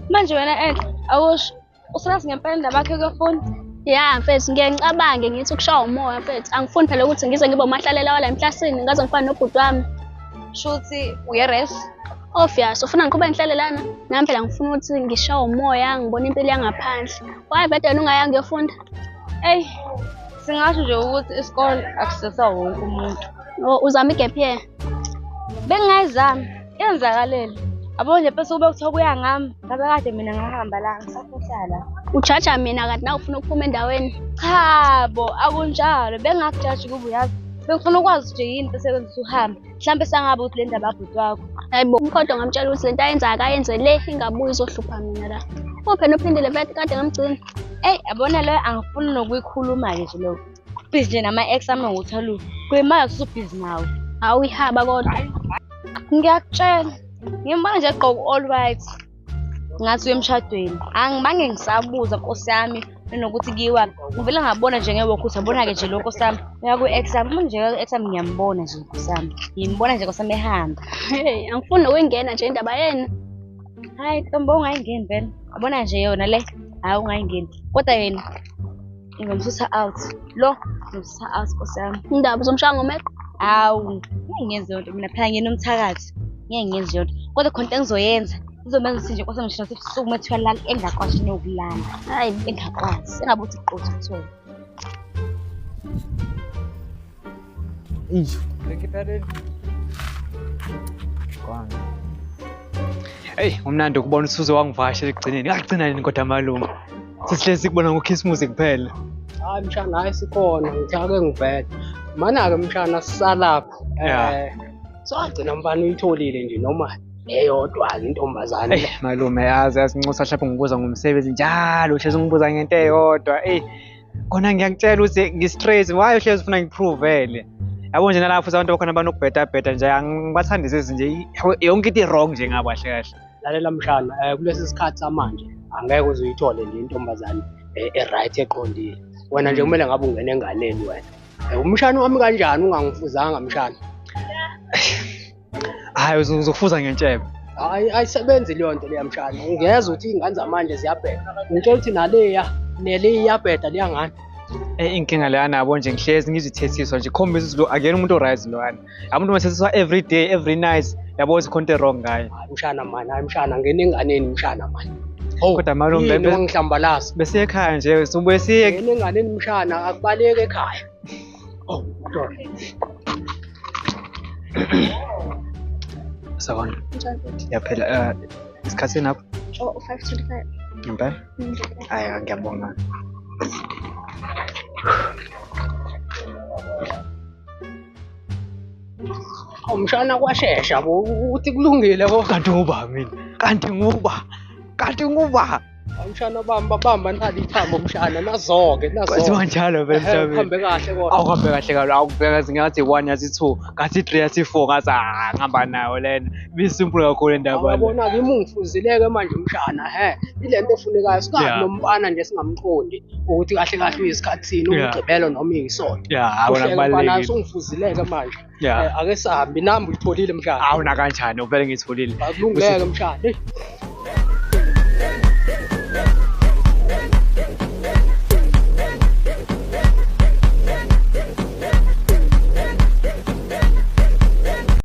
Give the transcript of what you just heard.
Manje wena Enhle, awusho usalazi ngempela indaba yakhe kuyofunda? Ya mfethu, ngiye ngicabange ngithi ukushawa umoya mfethu. Angifuni phela ukuthi ngize ngibe umahlalela wala emhlasini, ngaze ngifane nobhuti wami. Shuthi uye-res? Obvious, ufuna ngiqhubeke ngihlale lana? Nami phela ngifuna ukuthi ngishawe umoya, ngibone impilo yangaphandle. Why vele wena ungayanga uyofunda? Eyi, singasho nje ukuthi isikole akusesa wonke umuntu. Oh, uzama i-gap year? Bengingayizami, iyenzakalele. Yabo nje bese kube kuthiwa kuya ngami, ngabe kade mina ngahamba la, ngisafuhlala. Ujaja mina kanti nawe ufuna ukuphuma endaweni. Cha bo, akunjalo. Bengingakujaji kuba uyazi. Bengifuna ukwazi nje yini bese kwenza ukuthi uhambe. Mhlampe sangabe ukuthi le ndaba yabhuti wakho. Hayi bo, umkhonto ngamtshela ukuthi lento ayenzayo akayenze le ingabuyi izohlupha mina la. Uphi nophindile vele kade ngamgcina. Eyi, yabona leyo angifuni nokuyikhuluma-ke nje leyo. Busy nje nama-ex ami nguthalu. Kuyimali usubhizi nawe. Hawu ihaba kodwa. Ngiyakutshela. Ngimbona nje egqoka all white. Ngathi uye emshadweni. Angibange ngisabuza nkosi yami nanokuthi kiwa. Ngivele ngabona nje ngewalk ukuthi yabona-ke nje lo nkosi yami. Uya ku-ex yami. Uma nje ku-ex yami ngiyambona nje nkosi yami. Ngimbona nje nkosi yami ehamba. Hey, angifuni nokuyingena nje indaba yenu. Hayi ntombo ungayingeni vele. Yabona nje yona le. Hayi ungayingeni. Kodwa yena ngizomsusa out. Lo ngizomsusa out nkosi yami. Indaba uzomshaya ngomeqo. Hawu, ngeke ngiyenze yonto mina phela nginomthakathi. Ngeke ngiyenze yonto. Kodwa khona into engizoyenza. Izomenza ukuthi nje nkosi yami ngisho nasebusuku uma kuthiwa lala engakwazi nokulala. Hayi Engakwazi. Engabe uthi qotho kuthona. Eish. Kwanga. Hey, umnandi ukubona usuze wangivakashela ekugcineni. Ngagcina nini kodwa malume? Sesihlezi sikubona ngoKhisimusi kuphela. Hayi mshana, hayi sikhona, ngithi ake ngivele. Mana-ke mshana sisalapha. Ya. Sagcina mfana uyitholile nje noma eyodwa-ke intombazane. Eyi malume, yazi yazi nxusa mhlawumbe ngibuza ngomsebenzi njalo uhlezi ngibuza ngento eyodwa. Eyi khona ngiyakutshela ukuthi ngi-straight, why uhlezi ufuna ngiprove-ele? Yabo nje nalapho futhi abantu bakhona banokubhedabheda nje angibathandisisi nje yonke into i-wrong nje ngabo kahle kahle. Lalela mshana, kulesi sikhathi samanje angeke uze uyithole nje intombazane e-right eqondile. Wena nje kumele ngabe ungena enganeni wena. Umshana wami kanjani ungangifuzanga mshana? Hhayi uzokufuza ngentshebe. Hayi ayisebenzi leyo nto leya mshana. Ungezwa ukuthi iy'ngane zamanje ziyabheda. Ngitshela ukuthi naleya nele iyabheda leya ngane. Inkinga leya nabo nje ngihlezi ngizithethiswa nje khombisa ukuthi lo akuyena umuntu o-right loyana. Umuntu ongathethiswa every day, every night, yabo ukuthi khona into e-wrong ngaye. Hayi mshana mani, hayi mshana ngena enganeni mshana mani. Hawu, Kodwa malume, yini wangihlambalaza? Besiye ekhaya nje, sobuye siye. Ngena enganeni mshana, akubaleki ekhaya. Oh, doda. Sawubona. Yaphela isikhathi senapho? Oh, 5:25. Ngempela? Hayi, ngiyabonga. Awu mshana kwashesha bo, uthi kulungile bo. Kanti nguba mina? Kanti nguba? Kanti nguba? Awu mshana bamba bamba nali ithambo mshana nazo-ke nazo. Kwenziwa njalo vele Ehhe, emhlabeni. Uhambe kahle kodwa. Awuhambe kahle kabi, awubheka ngathi 1 yathi 2, ngathi 3 yathi 4, ngathi ah ngihamba nayo lena. Ibisimple kakhulu le ndaba le. Awabona-ke uma ungifuzileke manje mshana, he. Ile nto efunekayo singabi Yeah. nomfana nje singamqondi ukuthi kahle kahle uyisikhathi sini, Yeah. umgqibelo noma iyisonto. Yeah, awona Uhleke mfana, kubalulekile. usungifuzileke manje. Yeah. Ake sihambe, inamba uyitholile mshana. Awuna kanjani, uvele ngiyitholile. Akulungeke mshana. Hey.